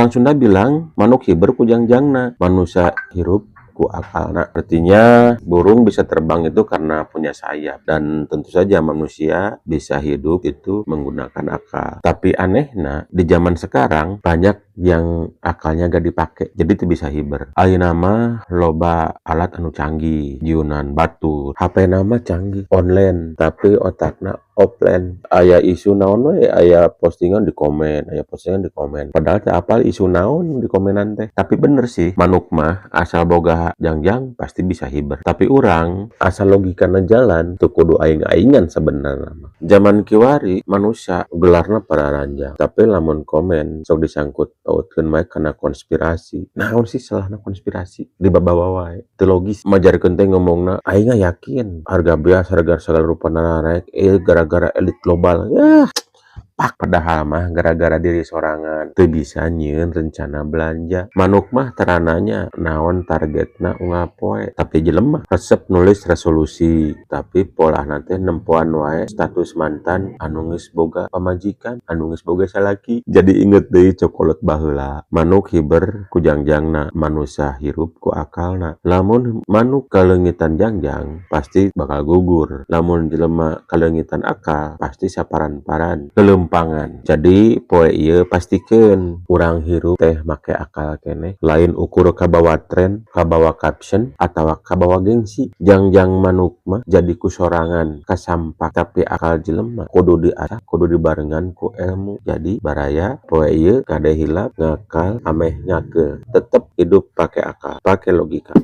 Orang Sunda bilang manuk hiber ku jangjangna, manusia hirup ku akalna. Artinya burung bisa terbang itu karena punya sayap dan tentu saja manusia bisa hidup itu menggunakan akal. Tapi anehna, di zaman sekarang banyak yang akalnya gak dipakai, jadi teu bisa hiber. Ayeuna mah loba alat anu canggih, jiunan batur, HP na mah canggih, online, tapi otakna offline. Aya isu naon we, aya postingan di komen, aya postingan di komen. Padahal teu apal isu naon di komenan teh. Tapi bener sih, manuk mah asal boga jangjang pasti bisa hiber. Tapi urang asal logikana jalan, teu kudu aing-aingan sebenarnya mah. Zaman kiwari manusia gelarna pararanjang, tapi lamun komen sok disangkut pautkeun wae kana konspirasi. Naon sih salahna konspirasi? Dibawa wae. Teu logis. Majarkeun teh ngomongna, "Aing yakin harga beas, harga segala rupana naik gara-gara elit global." Yah, pak, padahal mah gara-gara diri sorangan teu bisa nyieun rencana belanja. Manuk mah tara nanya naon targetna unggal poe, tapi jelema resep nulis resolusi, tapi polahna teh nempoan wae status mantan anu geus boga pamajikan, anu geus boga salaki. Jadi inget deui cek kolot baheula, manuk hiber ku jangjangna, manusia hirup ku akalna. Lamun manuk kaleungitan jangjang pasti bakal gugur, lamun jelema kaleungitan akal pasti saparan-paran kelempangan. Jadi poe ieu pastikeun urang hirup teh make akal keneh, lain ukur kabawa tren, kabawa caption, atawa kabawa gengsi. Jangjang manuk mah jadi ku sorangan kasampak, tapi akal jelema kudu diasah, kudu dibarengan ku ilmu. Jadi baraya, poe ieu kade hilap ngakal ameh ngakeul, tetep hidup pake akal, pake logika.